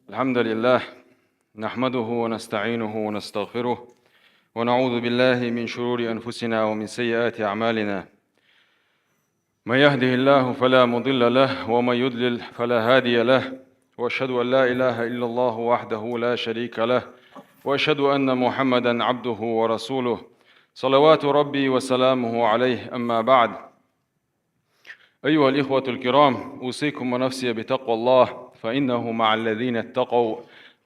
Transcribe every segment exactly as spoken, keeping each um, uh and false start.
الحمد لله، نحمده ونستعينه ونستغفره، ونعوذ بالله من شرور أنفسنا ومن سيئات أعمالنا. من يهده الله فلا مضل له، ومن يضلل فلا هادي له، وأشهد أن لا إله إلا الله وحده لا شريك له، وأشهد أن محمدا عبده ورسوله، صلوات ربي وسلامه عليه، أما بعد. أيها الإخوة الكرام، أوصيكم ونفسي بتقوى الله، فإنه مع الذين اتقوا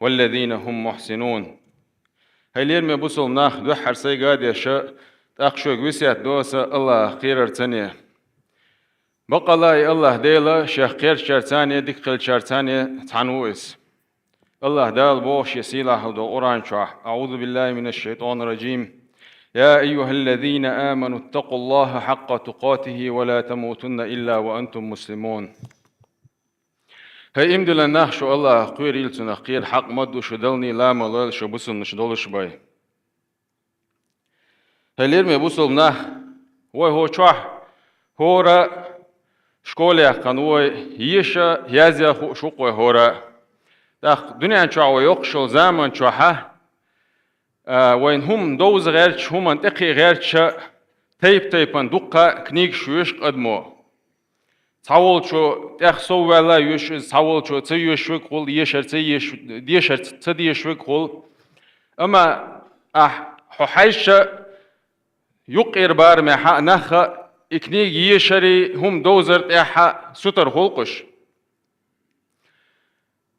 والذين هم محسنون. Хьай лераме бусалба нах, дуьххьара сайга а деша, тӀаккха шуьга весет до аса Аллахах кхерарца. Бакъалла и Аллахь Дела Шех кхерачарца, дика хиларца цхьана ву Иза. Аллахь Дала боху Шен сийлахь долу Къуръан чохь: أعوذ بالله من الشيطان الرجيم. يا أيها الذين آمنوا اتقوا الله حق تقاته ولا تموتن إلا وأنتم مسلمون. Хьай иман диллина нах, шу Аллахах кхерийла, Цунах кхера хьакъ ма ду, шу Далла ламаз лойла, шу бусалбанаш долуш бай. Хьай лераме бусалба нах, вай хӀокху чохь хӀора школа яьккхина вай, еша, язъян хууш ву-кх вай хӀора. ТӀаккха дуьнен чохь вай йоккхуш йолу заман чохь а, вайна хӀума довза гӀерташ, хӀуманна тӀекхиа гӀерташ а, тайп-тайпана дуккха а книгаш йоьшу адамо. Цхьаволчо тӀех сов ваьлла йоьшу иза, цхьаволчо ца йоьшуш верг хуьлу, ешар ца еш-, дешар ца дешаш верг хуьлу. Амма ахь хьо хьаьжча, юккъера барамехь а нах а и книга ешаре, хӀума довзар тӀехь а сутара хуьлу-кх уьш.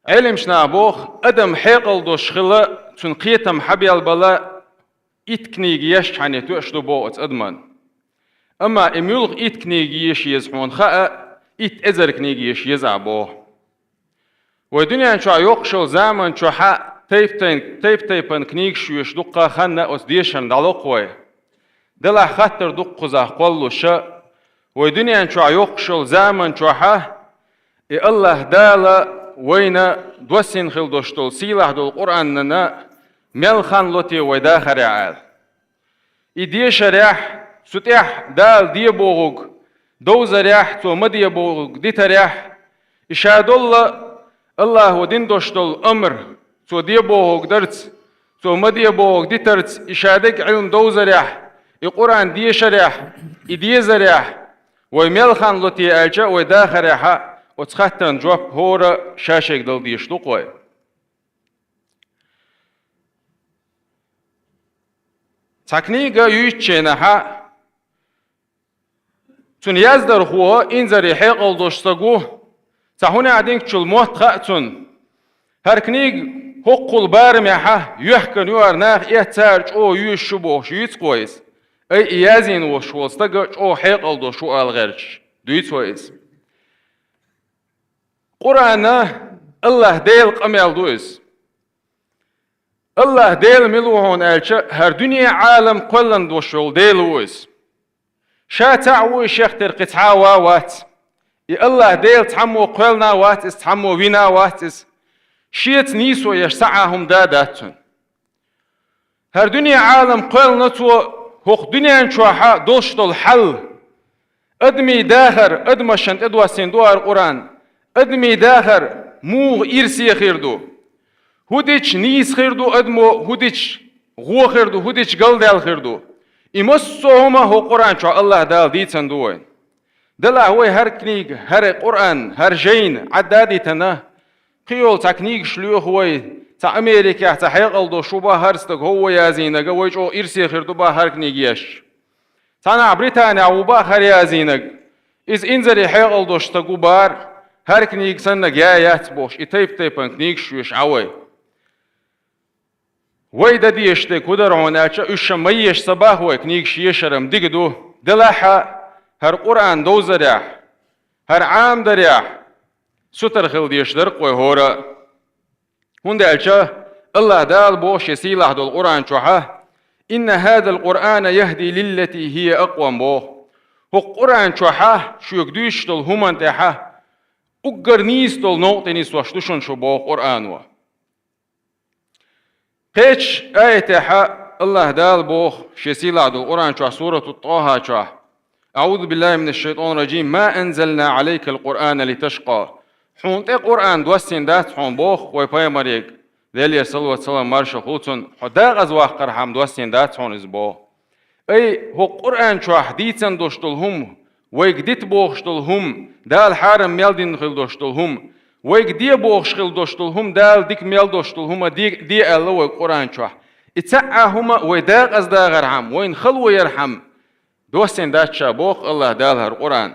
Ӏеламчу наха боху, адам хьекъал долуш хила, цуьнан кхетам хьабелла бала, итт книга ешчхьана тоьаш ду боху оцу адаман. Амма и муьлха итт книга еша еза хьуна хаа, итт эзар книга еша еза ахь боху. Вай дуьнен чохь йоккхуш йолу заман чохь а тайп-тайн-, тайп-тайпана книгаш йоьшу дуккха а ханна оцу дешарна дӀалокху вай. Делахь хаттар ду-кх кхузахь кхоллалуш а, вай дуьнен чохь йоккхуш йолу заман чохь а, и Аллахь Дала вайна доссийна хила долуш долу сийлахь долу Къуръанна мел хан ло те вай дахарехь аьлла. И дешарехь, цу тӀехь Дала де бохург довзарехь, Цо ма де бохург дитарехь, и ша долла Аллахьо дина долуш долу амр, Цо де бохург дарца, Цо ма де бохург дитарца, и ша дерг Ӏилма довзарехь, и Къуръан дешарехь, и дезарехь, вай мел хан ло те аьлча, вай дахарехь а оцу хаттарна жоп хӀора ша-шайга дала дезаш ду-кх вай. Цхьа книга юьйцучу хенахь а, цуьнан яздархо инзаре хьекъал долуш стаг ву, цхьа хӀун динчул мотт хаьа цунна. ХӀара книга хӀокхул барамехь а йоьхкина ю, хӀара наха эццара чӀогӀа йоьшуш ю бохуш юьйцу-кх вай иза. Ай, и язйина волуш волу стаг а чӀогӀа хьекъал долуш ву ала гӀерташ дуьйцу вай иза. Къуръан Аллахь Делан къамел ду иза. Аллахь Дела мила ву хьуна аьлча, хӀара дуьне а, Ӏалам а кхоьллина долуш волу Дела ву иза. Ша цхьаъ ву иза, шех тера кхин цхьа а ван вац. И Аллахь Дела цхьаммо кхоьллина а вац иза, цхьаммо вина а вац иза. Шеца нийсо еш цхьа а хӀума дан дац цуьнан. ХӀара дуьне а, Ӏалам а кхоьллина Цо, хӀокху дуьнен чохь а долуш долу хьал, адамийн дахар, адамашна тӀедоссийна ду хӀара Къуръан, адамийн дахар муха ирсе хир ду, хӀун дича нийса хир ду адамо, хӀун дича гӀо хир ду, хӀун дича галдаьлла хир ду. И массо а хӀума хӀокху Къуръан чохь Аллахь Дала дийцина ду вайна. Делахь вай хӀара книга, хӀара Къуръан, хӀара жайна Ӏадда а дитина, кхин йолу цхьа книгаш лоьху вай, цхьа Америкехь цхьа хьекъал долуш ву боху хӀара стаг, хӀо ву язйинарг, вай чӀогӀа ирсе хир ду боху хӀара книга еш. Цхьанхьа Британехь ву боху хӀара язйинарг, иза инзаре хьекъал долуш стаг ву боху, хӀара книга саннарг я яц бохуш, и тайп-тайпана книгаш йоьшу Ӏа вай. Вай дан дезаш дерг хӀун дара хьуна аьлча, уьш ма еша ца боху вай, книгаш ешар-м дика ду. Делахь а хӀара Къуръан довзарехь, хӀара Ӏамадарехь сутара хила дезаш дара-кх вай хӀора а. ХӀунда аьлча Аллахь Дала боху Шен сийлахь долу Къуръан чохь а: «Инна хӀазал Къуръана яхӀди лиллати хӀия акъвам», – боху. ХӀокху Къуръан чохь а шуьга дуьйцуш долу хӀуманна тӀехь а уггар нийса долу новкъа тӀе нисош ду шуна шу, боху Къуръано. Кхечу аятехь а Аллахь Дала боху Шен сийлахь долу Къуръан чохь, сурату ТӀохьа чохь: «АӀузу биллахӀи минаш-шайтӀанир-ражим. Ма анзална Ӏалайкал Къуръана литашкъа». Хьуна тӀе Къуръан доссийна дац хьуна боху вай пайхамаре, Делера салават-салам маршалла хуьлда цунна, хьо декъаза ваккхархьама доссийна дац хьуна иза боху. Ай, хӀокху Къуръан чохь дийцина долуш долу хӀума, вайга дита бохуш долу хӀума, Дала хьарам мел дина хила долуш долу хӀума, вайга де бохуш хила долуш долу хӀума, Дала дика мел долуш долу хӀума де, де аьлла вайга Къуръан чохь. И цхьа а хӀума вай декъаза дахархьама, вайна хало ярхьама доссийна дац ша боху АллахӀ Дала хӀара Къуръан.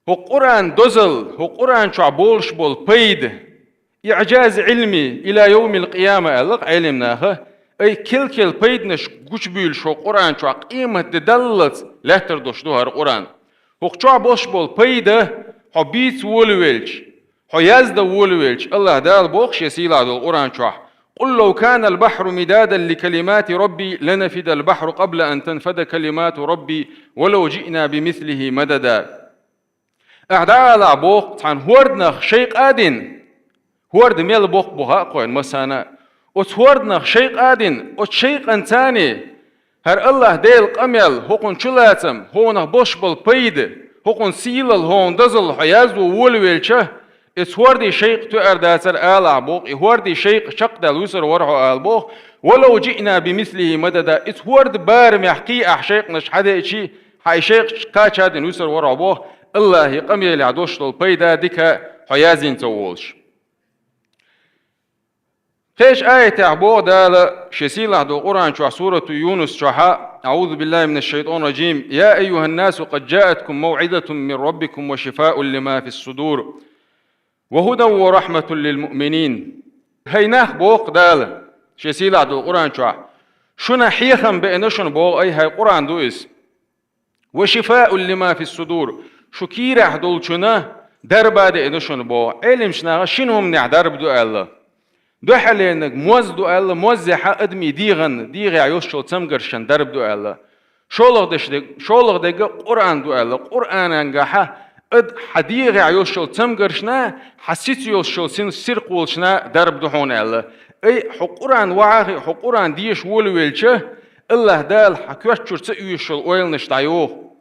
ХӀокху Къуръан дозалла, хӀокху Къуръан чохь болуш болу пайда, иӀжаз Ӏилми ила йовмил къияма аьлла-кх Ӏелимнаха, ай кел-кел пайданаш гучубуьйлуш хӀокху Къуръан чохь къематде даллалц лаьттар долуш ду хӀара Къуръан. ХӀокху чохь болуш болу пайда хьо бийца волавелча, хьо яздан волавелча, АллахӀ Дала боху Шен сийлахь долу Къуръан чохь: «Къул лав канал бахьру мидадан ли калимати Рабби ланафидал бахьру къабла ан танфада калимату Рабби валав жиъна бимислихи мадада». Ахьа дӀаалахь боху, цхьана хӀорданах шайкъа а дина, хӀорда мел боккха бу хаьа кхойна массарна а. Оцу хӀорданах шайкъа а дина, оцу шайкъанца а, хӀара АллахӀ Делан къамел, хӀокхуьнан чулацам, хӀокхунах болуш болу пайда, хӀокхуьнан сийлалла, хӀокхунан дозалла хьо яздан волавелча, оцу хӀордийн шайкъа тоьар дацара алахь боху, и хӀордийн шайкъа чекхдаьлла вуьсур вара хьо ала боху, «Валав жиъна бимислихи мадада», оцу хӀордан барамехь кхин ахь шайкъанаш хьадеъча, хьан и шайкъа кхача а дина вуьсур вара хьо боху, АллахӀан къамелехь долуш долу пайда, дика хьо яздина ца волуш. Кхечу аятехь боху Дала Шен сийлахь долу Къуръан чохь, сурату Юнус чохьа: «АӀузу биллахи минаш шайтанир раджим. Я айюханнасу къад джаъаткум мавъизатун мин раббикум ва шифаун лима фис судур, ва худан ва рахматун лил муъминин». ХӀай нах, боху Дала Шен сийлахь долу Къуръан чохь, шуна хьехам беана шуна боху, ай, хӀай Къуръан ду иза. «Ва шифаун лима фис судур», шу кийрахь долчунна дарба а деана шуна боху. Ӏелимчу наха шина хӀуманехь дарба ду аьлла. Дуьххьалерниг моз ду аьлла, мозехьа адамийн дегӀан, дегӀехь йолуш йолу цамгаршна дарба ду аьлла. ШолгӀа деш дерг, шолгӀа дерг Къуръан ду аьлла. Къуръанангахьа ад хьан дегӀехь йолуш йолу цамгаршна, хьан сица йолуш йолу син сиркхолчна дарба ду хьуна аьлла. Ай, хьо Къуръан вахахь, хьо Къуръан деша волавелча, АллахӀ Дала хьан коьрта чуьра ца оьшуш йолу ойланаш дӀайоху.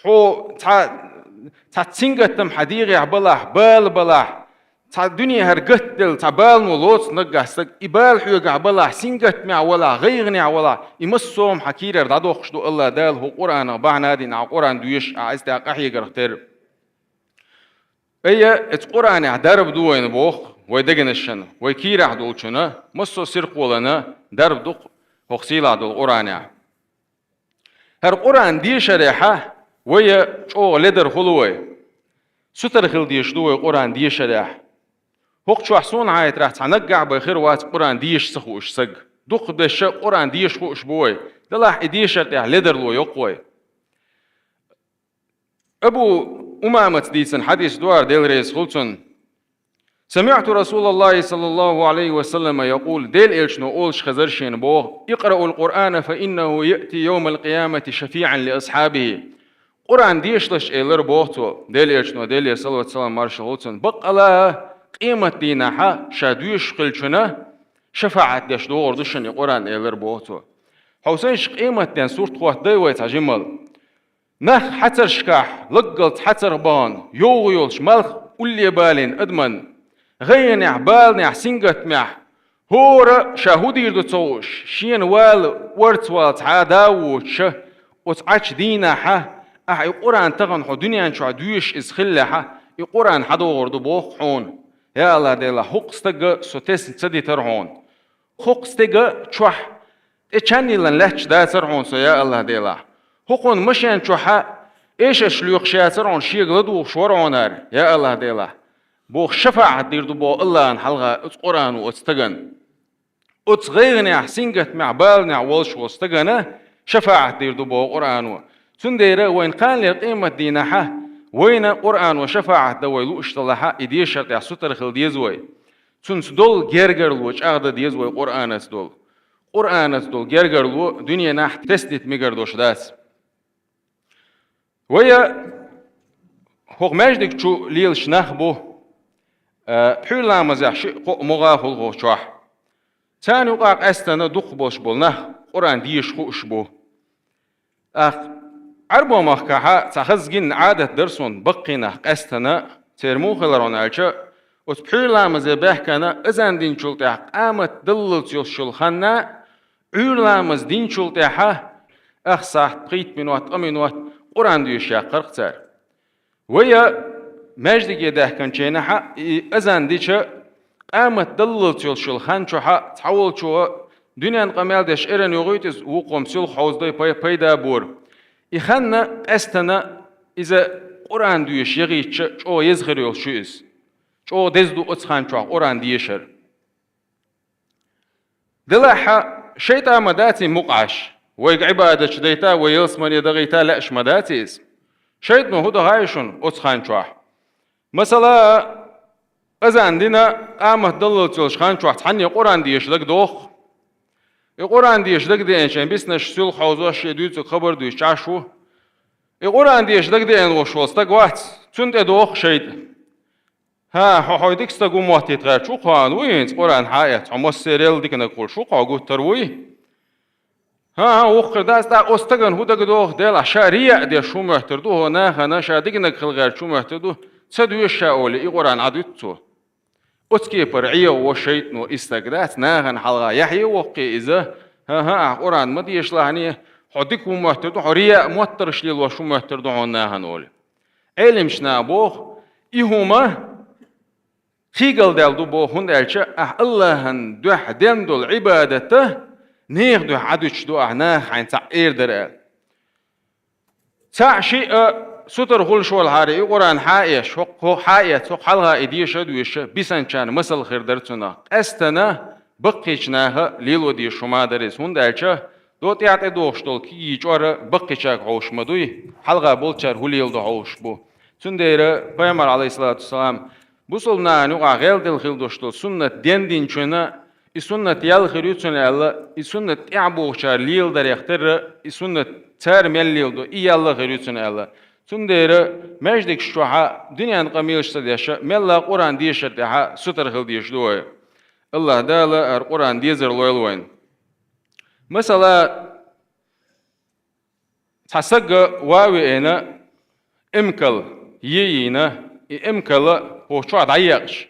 Хьо цхьа, цхьа сингаттам хьан дегӀехь балахь, бала балахь, цхьа дуьне хӀара гатделла, цхьа балано лоцу наггахь стаг, и бала хьоьгахь балахь, сингаттамехь валахь, гӀайгӀанехь валахь, и массо а хӀума хьан кийрара дӀадоккхуш ду АллахӀ Дала хӀокху Къуръанах бахьана а дина, ахьа Къуръан доьшуш, ахьа иза тӀаккха къахьегарх терра. Ай, оцу Къуръанехь дарба ду вайна боху, вай дегнашна, вай кийрахь долчунна, массо а сиркхолана дарба ду хӀокху сийлахь долу Къуръанехь. ХӀара Къуръан дешарехьа вай чӀогӀа ледар хуьлу вай. Сутара хила дезаш ду вай Къуръан дешарехь. ХӀокху чохь суна хьахетарехь цхьа наггахь бен хир вац Къуръан деша ца хууш саг. Дукхахберш Къуръан деша хууш бу вай. Делахь и дешар тӀехь ледарло йоккху вай. Абу Умамаца дийцина хьадис ду хӀара, Дела реза хуьлда цунна. «СамиӀту Расулаллахи саллаллаху Ӏалайхи ва саллама якъул», Дела Элчано олуш хезара шена боху: «Икъраул Къуръана, фа иннаху яъти йовмал къиямати шафиӀан ли асхьабихи». Къуръан дешалаш, элира боху цо, Дела Элчано, Делера салават-салам маршалла хуьлда цунна, баккъала къематдийнахьа ша доьшуш хиллачунна шафаӀат деш догӀур ду шуна и Къуръан, элира боху цо. Хьовсийша, къематден сурт хӀоттадай вай цхьа жималла. Нах хьацаршкахь, лаггалц хьацарх бахана, йовха йолчу малх улле балийна адаман, гӀайгӀанехь, баланехь, сингаттамехь, хӀора ша хӀун дийр ду ца хууш, шена вала, орца вала цхьа а да а воцуша, оцу Ӏачу дийнахьа, ахьа и Къуръан тахана хьо дуьнен чохь доьшуш иза хиллехьа, и Къуръан хьадогӀур ду боху хьуна. Я АллахӀ Дела, хӀокху стага со тесна ца дитара хьуна. ХӀокху стеган чохь тӀе чан йиллина лаьтташ дацара хьуна со, я АллахӀ Дела. ХӀокхунна машен чохьа эшарш лоькхуш яцара хьуна, шега ладугӀуш вара хьуна хӀара, я АллахӀ Дела. Боху шафаӀат дийр ду боху АллахӀана хьалха оцу Къуръано оцу стагана. Оцу гӀайгӀанехь, сингаттамехь, баланехь волуш волу стагана шафаӀат дийр ду боху Къуръано. Цундела вайна кханлера къематдийнахьа вайна Къуръано шафаӀат дан вай лууш далахьа, и дешар тӀехь сутара хила деза вай. Цунца долу гергарло чӀагӀдан деза вай Къуръанаца долу. Къуръанаца долу гергарло дуьненахь тесна дита мегар долуш дац. Вай хӀокху маьждиг чу лелаш нах бу, а, пхьуьйра ламазехь шиъ-кхоъ могӀа хуьлу хӀокху чохь. Царна юкъахь къаьстина дукхахболуш болу нах Къуръан деша хууш бу. ТӀаккха Ӏаьрбойн махкахьа цхьа хаза гина Ӏадат дара суна, баккхий нах къаьстина Церан муха хилар хьуна аьлча, оцу пхьуьйра ламазе баьхкина азан динчул тӀаьхьа къамат даллалц йолуш йолу ханна, Ӏуьйра ламаз динчул тӀаьхьа ах сахьт, пхийтта минот, ткъа минот Къуръан доьшуш яккхарх цара. Вай а маьждиге даьхкинчу хенахь и азан дича, къамат даллалц йолуш йолу хан чохь а цхьаволчо дуьненна къамел деш эрна йогӀуьйту иза, вукхо-м силха хьовзадой, пай-, пайда а бора. И ханна къаьстина иза Къуръан доьшуш яхийтича чӀогӀа еза хир йолуш ю иза. ЧӀогӀа деза ду оцу хан чохь Къуръан дешар. Делахь а шайтӀа ма даций мукъаш, вайга Ӏибадатчу дайта, вай ялсамане дахийта лаьаш ма даций иза. ШайтӀано хӀун до хаьий шуна оцу хан чохь? Масала, азан дина, къамат даллалц йолуш хан чохь цхьанне Къуръан деша дагадоху. И Къуръан деша дагадеанчийн биснарш силха хьовзош, шен дуьйцург хабар дуьйцуш Ӏаш ву. И Къуръан деша дагадеана волуш волу стаг вац, цунна тӀедоху шайтӀа. ХӀан, хьо, хьо дика стаг ву моттийта гӀерташ ву хьо, вуй хӀинца Къуръан хьаэц, хьо массерал диканиг хуьлуш ву хьо, гуттар вуй? ХӀан, хӀан, вукхара дац, тӀаккха оцу стагана хӀун дагадогӀу, делахь ша рияъ деш хӀун моьттур ду, хӀо нахана ша диканиг хила гӀерташ хӀун моьттур ду, ца доьшу ша олий, и Къуръан Ӏадуьту цо. Оцу кепара ӀегӀо шайтӀано и стаг дац, нахана хьалха яхье воккхий иза, хӀан-хӀа, ахь Къуръан ма деша лахьане, хьо дика хӀун моьттур ду, хьо рияъ моттарш лелош хӀун моьттур ду хьуна нахана олий. Ӏелимчу наха боху, и хӀума кхигалдаьлла ду боху, хӀунда аьлча ахь АллахӀан дуьхьа ден долу Ӏибадата нехан дуьхьа Ӏадуьтуш ду ахь, наха хьайна цхьаъ эр дара аьлла. Цхьаъ шиъ а сутара хуьлуш волахьара и Къуръан хьаэш, хӀокху хьаэц, хӀокху хьалха и деша а доьша, бисанчарна масал хир дара цунах. Къаьстана баккхийчу наха лело дезаш хӀума дара иза, хӀунда аьлча до тӀаьхьа тӀедогӀуш долу кегий чкъор баккхийчаьрга хьовсуш ма дуй, хьалха болчара хӀун леладо хьовсуш бу. Цундела Пайхамар, Ӏалайхиссалату вассалам, бусалба нахана юкъахь гӀелделла хила долуш долу суннат дендинчунна, и суннат ял хир ю цунна аьлла, и суннат тӀаьхьа богӀучара леладарех терра, и суннат цара мел леладо, и ял хир ю цунна аьлла. Цундела маьждигаш чохь а дуьненна къамелаш ца деш а, мелла а Къуръан дешар тӀехь а сутара хила дезаш ду вай. АллахӀ Дала хӀара Къуръан дезар лойла вайна. Масала, цхьа саг ван а веана, эмкал йийна, и эмкал хӀокху чохь дӀаекъча,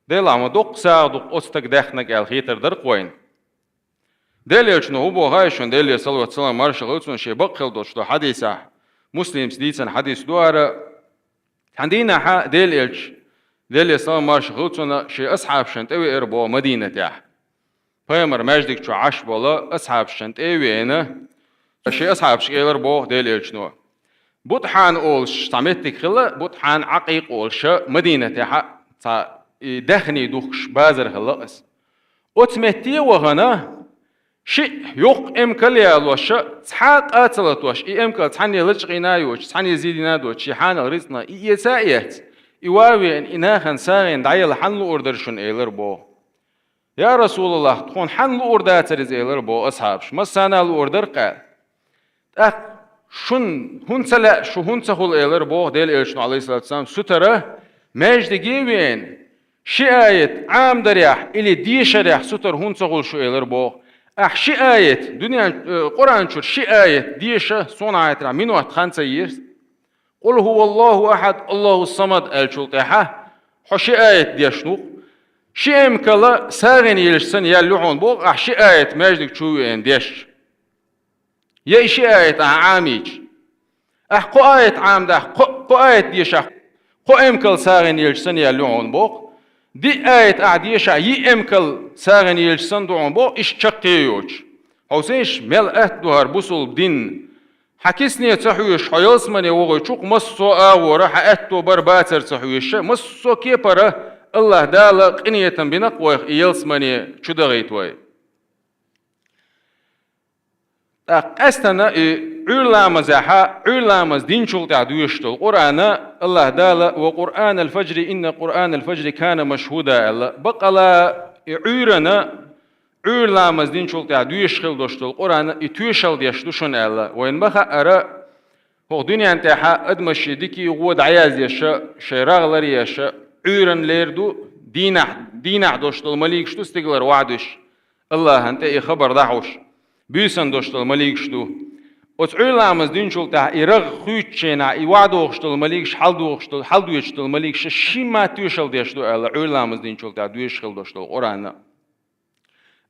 делахь ма доккха сагӀа ду-кх оцу стага даьхнарг аьлла хетар дара-кх вайна. Делан Элчано хӀун боху хаьий шуна, Делера салават-салам, маршалла хуьлда цунна, шен бакъ хила долуш долу хьадисехь, Муслимс дийцина хьадис ду хӀара, цхьана дийнахь Делан Элча, Делера салам, маршалла хуьлда цунна, шен асхьабашна тӀевеара боху Мадинатехь. Пайхамар маьждиг чу Ӏаш болу асхьабашна тӀе а веана, шен асхьабашка элира боху Делан Элчано. БутӀхьан олуш цхьа меттиг хилла, БутӀхьан, Ӏакъикъ олуш Мадинатехь цхьа и даьхний духкуш базар хилла иза. Оцу метте а вахана, шиъ йоккха эмкал а ялош, цхьа а къа ца латош, и эмкал цхьанне лачкъийна а йоцуш, цхьанне зийдина а доцуш, шен хьанал рицкъанах и эца а эцна, и ван а веана, и нахана сагӀина дӀаяла хьанна луур дара шуна, элира боху. Я РасулаллахӀ, тхуна хьанна луур дацара иза, элира боху асхьабаш, массарна а луур дара-кх аьлла. ТӀаккха шуна хӀунда ца лаьа, шу хӀунда ца хуьлу, элира боху Делан Элчано, Ӏалайхиссалату вассалам, сутара маьждиге а веана, ши аят Ӏамадарехь или дешарехь сутара хӀунда ца хуьлу шу, элира боху. Ахь ши аят, дуьнен, э, Къуръан чуьра ши аят деша, суна хетарехь, минот хан ца еза. «Къул хӀуваллахӀу ахьад, Аллаху самад» аьллачул тӀаьхьа хьо ши аят дешна ву-кх. Ши эмкал сагӀина елча санна яьлла ю хьуна боху, ахь ши аят маьждиг чу а веана дешча. Я и ши аят ахь Ӏамийча. Ахь кхо аят Ӏамадахь, кхо, кхо аят дешахь, кхо эмкал сагӀина елча санна яьлла ю хьуна боху. Диъ аят ахь дешахь, йиъ эмкал сагӀина елча санна ду хьуна боху, иштта чаккхе а йоцуш. Хьовсийша, мел атта ду хӀара бусалба дин. Хьан кисане ца хьоьжуш, хьо ялсамане вогӀуьйтуш ву-кх массо а агӀора, хьан аьтто бар-бацар ца хьоьжуш, массо а кепара АллахӀ Дала къинхетам бина-кх вайх и ялсамане чу дахийта вай. ТӀаккха къаьстина и Ӏуьйра ламазехь, Ӏуьйра ламаз динчул тӀаьхьа доьшуш долу Къуръан, АллахӀ Дала: «Ва Къуръанал фаджри, инна Къуръанал фаджри кана машхӀуда», аьлла. Баккъала и Ӏуьйрана, Ӏуьйра ламаз динчул тӀаьхьа доьшуш хила долуш долу Къуръан и тоьшалла деш ду шуна аьлла. Вайна ма хаъара, хӀокху дуьнен тӀехь адамаш шен дикий, вон дӀаяздеш, шайн рагӀ ларъеш, Ӏуьйранна лер ду, дийнахь, дийнахь долуш долу маликаш ду стигалара вахьдуьш, АллахӀан тӀе и хабар дӀахьуш, буьйсанна долуш долу маликаш ду. Оцу Ӏуьйра ламаз динчул тӀаьхьа и рагӀ хуьйцучу хенахь, и вахьа дохуш долу маликаш, хьал дохуш долу, хьал доьдуш долу маликаш шимма тоьшалла деш ду аьлла, Ӏуьйра ламаз динчул тӀаьхьа доьшуш хила долуш долу Къуръан.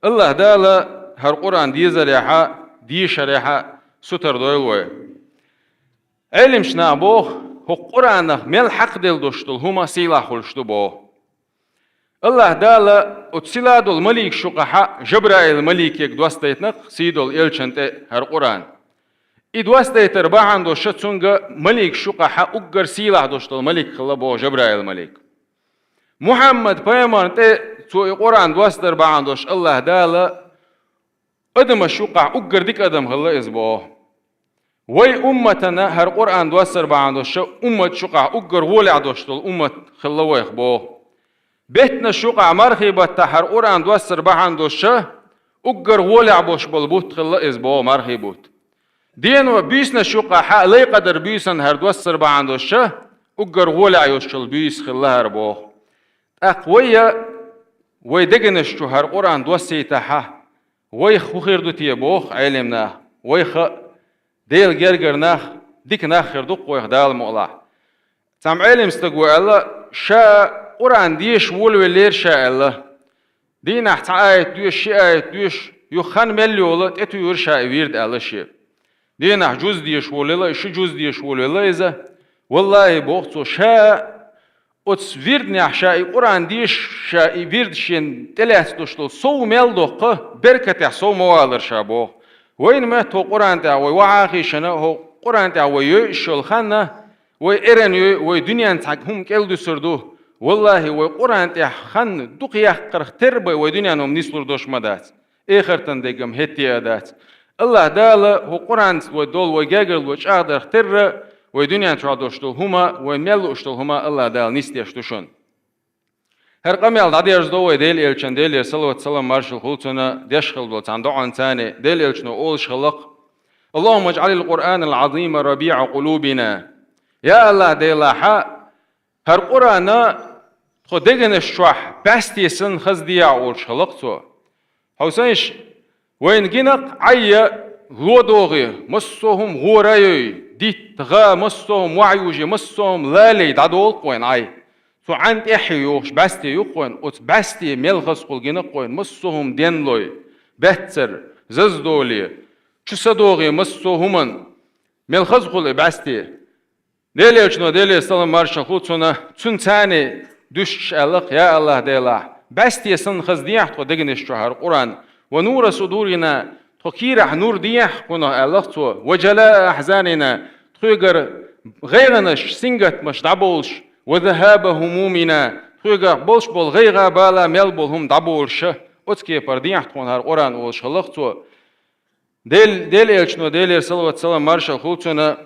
АллахӀ Дала хӀара Къуръан дезарехьа, дешарехьа сутара дойла вай. Ӏелимчу наха боху, хӀокху Къуръанах мел хьакхаделла долуш долу хӀума сийлахь хуьлуш ду боху. АллахӀ Дала оцу сийлахь долу маликаш юкъахьа Жабраил маликега достийтина-кх сий долу элчан тӀе хӀара Къуръан. И достийтар бахьана долуш цуьнга маликаш юкъахьа уггар сийлахь долуш долу малик хилла боху Жабраил малик. Мухьаммад пайхамарна тӀе цо и Къуръан достар бахьана долуш АллахӀ Дала адамаш юкъахь уггар дика адам хилла иза боху. Вай умматана хӀара Къуръан достар бахьана долуш умматаш юкъахь уггар гӀолехь долуш долу уммат хилла вайх боху. Беттанаш юкъахь мархий баттахь хӀара Къуръан достар бахьана долуш уггар гӀолехь болуш болу бутт хилла иза боху, мархий бутт. Дено буьйсанаш юкъахьа лайкъадар буьйсанна хӀара достар бахьана долуш уггар гӀолехь йолуш йолу буьйса хилла хӀара боху. ТӀаккха вай а, вай дегнаш чу хӀара Къуръан доссийтахьа, вайх хӀун хир ду те боху Ӏелим наха, вайх а Делан гергара нах, дика нах хир ду-кх вайх Дала мукъалахь. Цхьамма Ӏелим стаг ву аьлла, ша Къуръан деша волавеллера ша аьлла. Дийнахь цхьа аят доьшу, ши аят доьшу, юха хан мел йолу тӀетуьйхира ша и вирд аьлла шен. Дийнахь жуз деша волавелла, ши жуз деша волавелла иза. Валлахи, боху цо, ша оцу вирднехь ша и Къуръан деша, ша и вирд шен тӀелаьцна долуш долу сов мел доккха, беркатехь сов ма валара ша боху. Вайна моьтту хӀокху Къуръан тӀехь вай вахьа а хийшина, хӀокху Къуръан тӀехь вай йойуш йолу ханна, вай эрна йой, вай дуьненна цхьа хӀума кӀел дуьсур ду. Валлахи, вай Къуръан тӀехь хан дукха яккхарх терра бен вай дуьненна хӀума нислур долуш ма дац. Эхартан дегам хӀетте а дац. АллахӀ Дала хӀокху Къуръанца вай долу, вай гергарло чӀагӀдарх терра, вай дуьнен чохь долуш долу хӀума, вай мел лууш долу хӀума АллахӀ Дала нисдеш ду шуна. ХӀара къамел дӀадерзадо вай Делан элчан, Делера салават-салам маршалла хуьлда цунна, деш хилла долу цхьана доӀанца, Делан элчано олуш хилла-кх: «اللهم اجعل القرآن العظيم ربيع قلوبنا». Я АллахӀ Делахь, хӀара Къуръан тхо дегнаш чохь бӀаьсте санна хаза дехьа олуш хилла-кх цо. Хьовсийша, вайна гина-кх Ӏай а ло догӀий, массо а хӀума гӀора а йой, дитт, гӀа, массо а хӀума вахьа южий, массо а хӀума лалий дӀадолу-кх вайна Ӏай. Цу Ӏан тӀаьхье йогӀуш бӀаьсте ю-кх вайна, оцу бӀаьсте мел хазахула гина-кх вайна, массо а хӀума денлой, баьццара, зазадолий, чу са догӀий массо а хӀуманна, мел хазахула и бӀаьсте. Делан элчано, Делера салам маршалла хуьлда цунна, цуьнца дуьстуш аьлла-кх: «Я АллахӀ Делахь, бӀаьсте санна хаза дехьа тхо дегнаш чохь хӀара Къуръан, ва нура судурина, тхо кийрахь нур дехьа кхунах», аьлла-кх цо, «ва жалаа ахьзанина, тхоьгара гӀайгӀанаш, сингаттамаш дӀаболуш, ва захаба хӀумумина, тхоьгара болуш болу гӀайгӀа, бала, мел болу хӀума дӀаболуш, оцу кепара дехьа тхуна хӀара Къуръан», олуш хилла-кх цо. Дел-, Делан элчано, Делера салават-салам маршалла хуьлда цунна,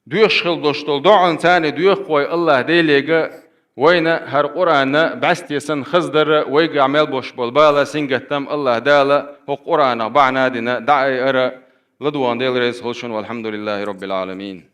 доьхуш хилла долуш долу доӀанца доьху-кх вай АллахӀ Делега, вайна хӀара Къуръан бӀаьсте санна хаза дарра, вайгахь мел болуш болу бала, сингаттам АллахӀ Дала хӀокху Къуръанах бахьана а дина дӀаайъара. ЛадогӀан Дела реза хуьлда шуна, валхьамдулиллахӀи роббил Ӏаламин.